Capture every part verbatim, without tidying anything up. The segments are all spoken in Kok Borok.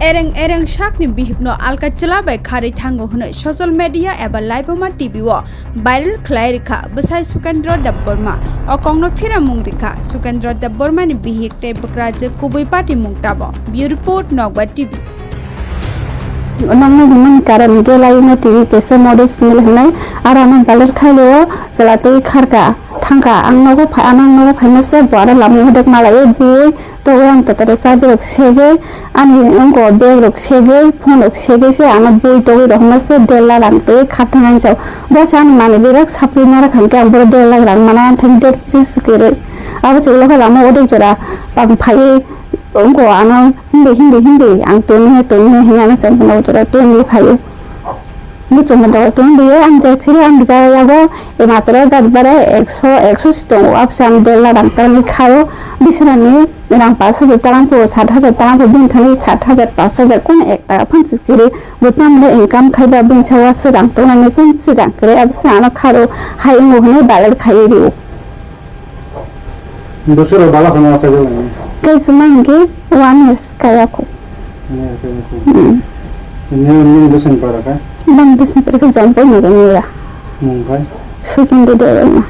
Ereng ereng sakni bihikno alka chwla bai kharwi thango hwnwi social media eba Laibuma T V o viral khlai rikha bwsai Sukendra Debbarma. O kokno phiramung rikha Sukendra Debbarmani bihik tei bwkrajwk kubui patimung tamo. Bureau Report, Nokbar T V. Nokno hwnmani karon hwnkhe Laibuma T V kaisa model channel hwnwi, aro ano viral khaio, chwla tei kharka thangkha. Ang nogo phai, ano nogo phaimase bo aro lama hodek malaiwi bui. Togwi ang totore chabi rok segwi, ani wngkha bag rok segwi, phone rok segwi se ano bui togwi rw hwnma se der lakh rang twi kha thang ani chao. Bo se ani manwi bebak sapri nara kha hwnkhe ang bohrok der lakh rang mana ani thani der pisi se kwrwi. Abo se ulo khe lama odek jora bang phaiwi wngkha ano hindi hindi hindi ang toni hai toni hai hinwi ano chongmani jora tongwi phaio. Muchungma dogo tong rio, ang jai thwio, ang bwkha yago, e matro gari bara ekso, ekso si tongo, abse ang der lakh rang talangwi khaio, bisirani rang pash hajar talang pho, sat hajar talang pho, bini thani sat hajar, pash hajar, kono ek taka phan si kwrwi, bo tamni income khaiba, bini sawa se rang tongnani, kun si rang kwrwi, abse ano kharo, hai wngo hwnwi viral khaiwi rio. Bwswk rok bala kheno kaijaknai? Kaisa ma hinkhe one years kaya kho. One year kaya kho. Hmm. Ini nini bwswng para kha? Bang bwswng para kha Jompoi ni rengya. Mung khai? Sukindu Debbarma.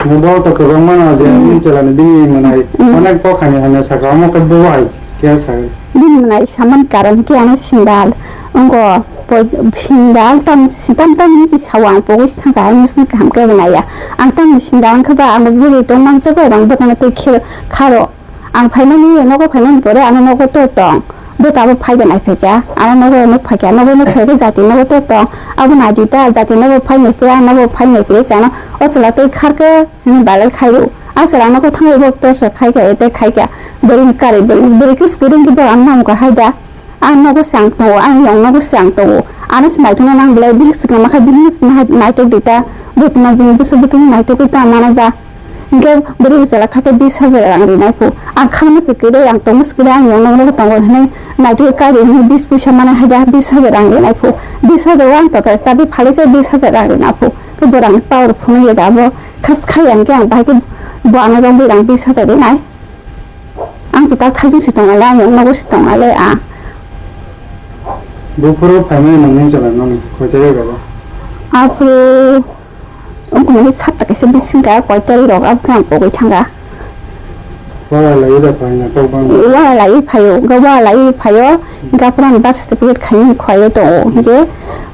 Ni bo to kwbangma na je Hmm. nini chwla ni bini mwnai Hmm. onek kok hani hani saka omo khe bo hai khe sawi. Bini mwnai saman karon khe ano sindal. Wngkha poi-, sindal tam, tam, tam hinwi se sao ang pogwi se thangkha, ang bwswk kaham khe bo naiya. Ang tamni sindal wngkha ba ang bwrwi tong mansa khe bang bwtano tei khe kharo. Ang phaimani nogo phaimani pore ano nogo to tong. Bwta bo phaida naiphaikha, ano nogo nuk phaikha, nogo nuk phaikha jati nogo to tong. Abo naidi ta jati nogo phai naiphaikha, nogo phai naiphaikha chano. O chwla tei kharkhe hwnwi balai khaio. A chwla nogo thangwi bo torsa khaikha, ete khaikha. Bwrwini karwi bwrwi, bwrwi khe swkang khe bo ang mamukha haida. Ang nogo se ang tongo, ang yong nogo se ang tongo. Ano se naitokna nang belai, bihik se kwma khe bihik se nai-, naitok di ta. Bwtwma bini bwswk bwtwma naitok di ta mano ba. Hinkhe bwrwi bwsala kha khe bis hajar rang rinai phu. Ang khama se kwrwi, ang tongma se kwrwi, ang yong nogo tongo hinwi naitok kari hinwi bis puisa mana hai da bis hajar rang rinai phu. Bis hajar o ang total chabi phalwi se bis hajar rang rinai phu. Khe bo rang power phunuk ya da bo khas khai ang khe ang bahai khe bo ano rong bwrwi rang bis hajar rinai. Ang to tak thaijung si tong ale, ang nogo si tong ale, ah. Buphuru phaimani nangni chwla nang koi tarik rogo? Aphuru wngkha sapta kaisa bising ka koi tarik rok, abkhe ang pogwi thangkha. Wala lai da phai na tok bang. Wala lai phaio, ga wala lai phaio, ga puran birth certificate khaini khwlaiwi tongo, hinkhe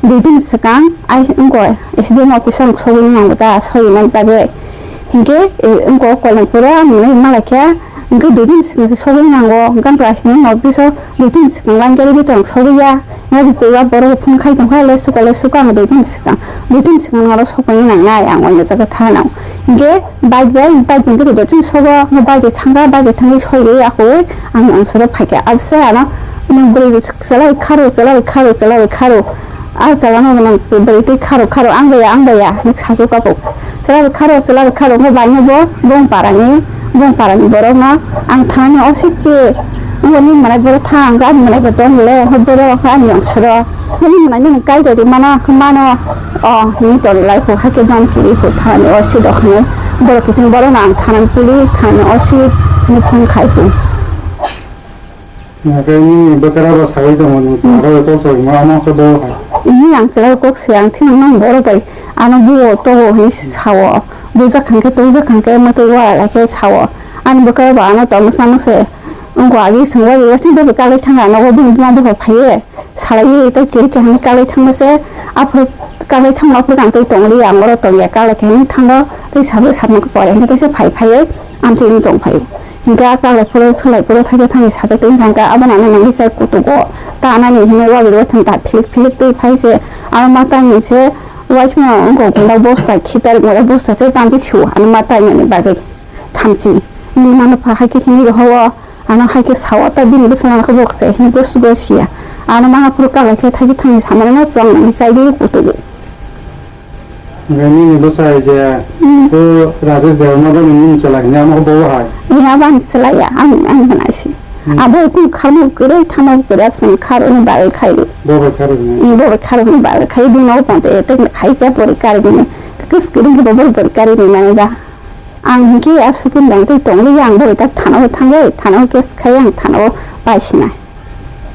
dui din swkang, ai, wngkha S D M office o ang sogwi nango ta, sogwi nani bagwi. Hinkhe, eh, wngkha Koilampuro ang nwnwi malaikha, hinkhe dui din swkang se sogwi nango, hinkhe ang to asini office o dui din swkang line gari bitor ang sogwi ya. Hinkhe tei borok phone khai tongkha, le suka, le suka, ang dui din swkang, dui din swkang aro sogwi nangnai, ang oino jaga thanao. Hinkhe bike bai, bike hinkhe to dochung sogo, bike bai thangkha, bike bai thangwi sogwi ya koi, ang ongsoro phaikha, abse ano, bwrwi chwla bai kharo, chwla bai kharo, chwla bai kharo. A chwla no nang bwrwi twi kharo kharo ang baya ang baya hinwi sasu kapo. Chwla bai kharo chwla bai kharo wngkha bai no bo bong para ni bong para ni borok no ang thani osik che wngkha ni manai borok thang ani manai bo tong le wngkha borok wngkha ani ongsoro nini manai nini kai todi mano wngkha mano o hinwi tong lai kho haikhe bang puri kho thani osik rok hinwi borok kiching borok no ang thani police thani osik hinwi phone khai kho. Hwnkhe nini bwkra bo sagwi tongo, nwng chwla bai kok sawi ma, omo khe bo hai. Nini ang chwla kok se, ang thini nang borok bai ano buo togo hinwi sao. Bujak khan khe, tokjak khan khe, mwtwi wala lai khe sao. Ani bwkra bo ano tongma sama se. Wngkha agi sengwari, watwi bo bai kalai thangkha, nogo bini buma bupha phaiwi. Salaiwi tei kwrwi khe hinwi kalai thangma se. Aphuru kalai thangma aphuru ang tei tongli, ang oro tongya, kalai khe hinwi thango. Tei sabo, sabno khe pore hinwi tei se phai phaiwi. Amtwi wng tong phai. Hinkhe a kalai phuru, salai phuru thaisa thani sajak twi wngkha, hinkhe abono ano nangwi chai kutugo. Ta anani hinwi wabiri waitham ta philik philik twi phai se. Aro ma tangni se waisma wngkha gunda bosta, khitar gunda bosta se tanjik su, ano ma tangnani bagwi thamchi. Hinwi mano pha hai khe hinwi rohowo, ano hai khe sao ta bini bwswk nang khe bok se hinwi gos gos ya. Ano ma phuru kalai khe thaisa thani samani no chwng nangwi chai di kutugo. Hwnkhe nini bwsai je Hmm. o Rajesh Debbarma bai nini chwla hwnwi amo bo hai? Ni abo ani chwla ya, ani, ani hwnai se. Hmm. Abo kunu kharmo kwrwi, thamo kwrwi, absani kharoni bagwi khai. Bo bai kharoni? Hmm, bo bai kharoni bagwi khai, bini nogo ponto etek khai khe bori kari bini. Kwswk kwrwi khe bo bori bori kari rinani ba. Ang hinkhe a sukin dang tei tongli ya, ang bo bai tak thana o thangwi, thana o case khai ang thana o pai sinai.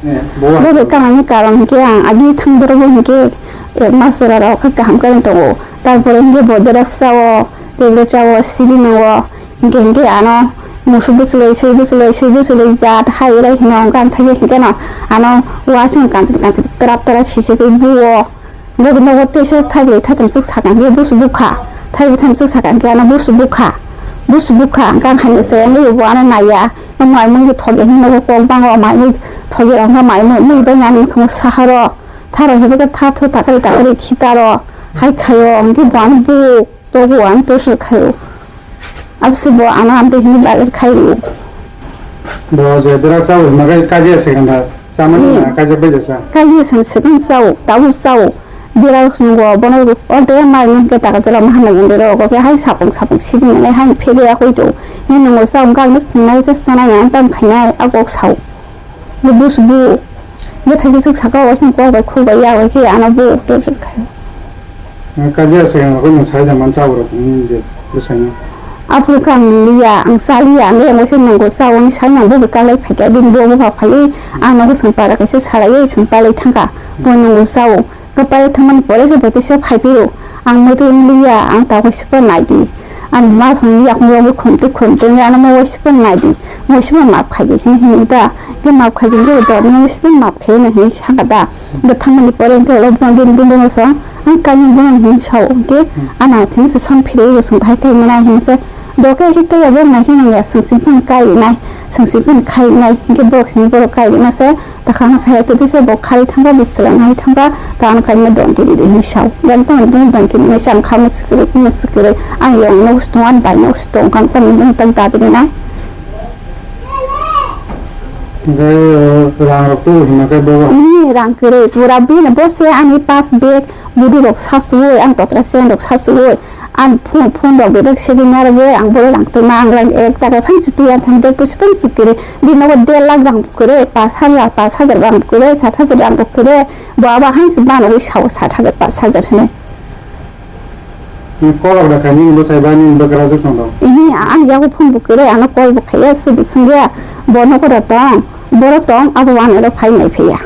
Bo bai kamaini karon hinkhe ang agi thangdoro bo hinkhe ek mas jora rok khe kaham khe tongo. Tarpore hinkhe bo dera sao, tablet sao, siri nango. Hinkhe hinkhe ano musu bwchwlwi, swi bwchwlwi, swi bwchwlwi jat hai rai hino hwnkhe ang thaisa hinkhe no ano wasing kanchwlwi kanchwlwi twrap twrap sisi khe buo. Nogo nogo teisa thaibai thaitham swk sakha hinkhe busu bukha. Thaibai thaitham swk sakha hinkhe ano busu bukha. Busu bukha hinkhe ang haino se ani bo ano naiya. Mai mui thok ya hino nogo kok bango mai mui thok ya hwnkhe mai mui mui bai ani mokhango saharo. Tharo hinkhe tha tho takari takari khitaro. Hai khaio hinkhe bo ano buk. Togo ang to sir khayo. Abse bo ano amte hini baler khayo. Bo je drak sao magai kaje se ganda. Sama na kaje bai sa. Kaje sam se kan sao, tabu sao. Dira sungo bono onte mai ni ke taka jala mahana gundero ko ke hai sapung sapung sidi nai hai phege ya koi to. Ni nungo sao gang nai sa sana ya tam khainai agok sao. Bo busu bu. Bo thaisa swk saka o sini kok bai khuk bai ya bai khe ano bo torture khaio. Kajiya se ang rokno sai da man cha rok ni je bwsai no. Aphuru khe ang liya, ang cha liya, ang yang bai khe nongo cha o ni sai nang bo bai kalai phai kha, bini bo bo phai phai ang nogo swng para kaisa salai swng palai thang kha. Bo nongo cha o. Kapai thangmani pore se bo tisa phai phiro. Ang mwtwi wng liya, ang ta waisa phano nai di. Ang ma thangni yakung yago khumtwi khumtwi wngya, ano mo waisa phano nai di. Mo waisa phano map khai di, hini hini ta. Ke map khai di, ke dor ni waisa phano map khai na hini saka da. Bo thangmani pore ke lo bini bini bini so. Ang kaini bini hini sao ke. Ana thini se son phiro bo song phai khai mana hini se. Doke ke ke ya bo nai hini ya sing sing phano kai nai. Sing sing phano khai nai. Ke box ni borok kai na se. Takhana khaia tei tisa bo khali thangba, bwswla nai thangba, ta ano kaima don tini di hwnwi sao. Yang tamo bini don tini nai sang kha musi kwrwi, musi kwrwi. Ang yong no sutong, ani bai no sutong, kang tamo bini tang ta bini nai. Hwnkhe, o, rang rok tu hwnma khe bo? Ni rang kwrwi, pura bini bo se ani pass bag, budi rok sa suwi, ang totra sen rok sa suwi. Ang phone, phone rok bebak segwi narwgwi ang borok rang twma ang rang ek taka phan si twi ang thang dek pusi phan si kwrwi. Bini nogo der lakh rang bo kwrwi, pash hajar, pash hajar rang bo kwrwi, sat hajar rang bo kwrwi. Bo abo hain si banogwi sao sat hajar, pash hajar hinwi. Ni kolok da khaini bo sai ba ni bo grajwk song rok. Ihi ang yago phone bo kwrwi, ano call bo khaiya, se bo swngya. Bo nogo da tong, borok tong, abo wanai rok phai nai phaiya.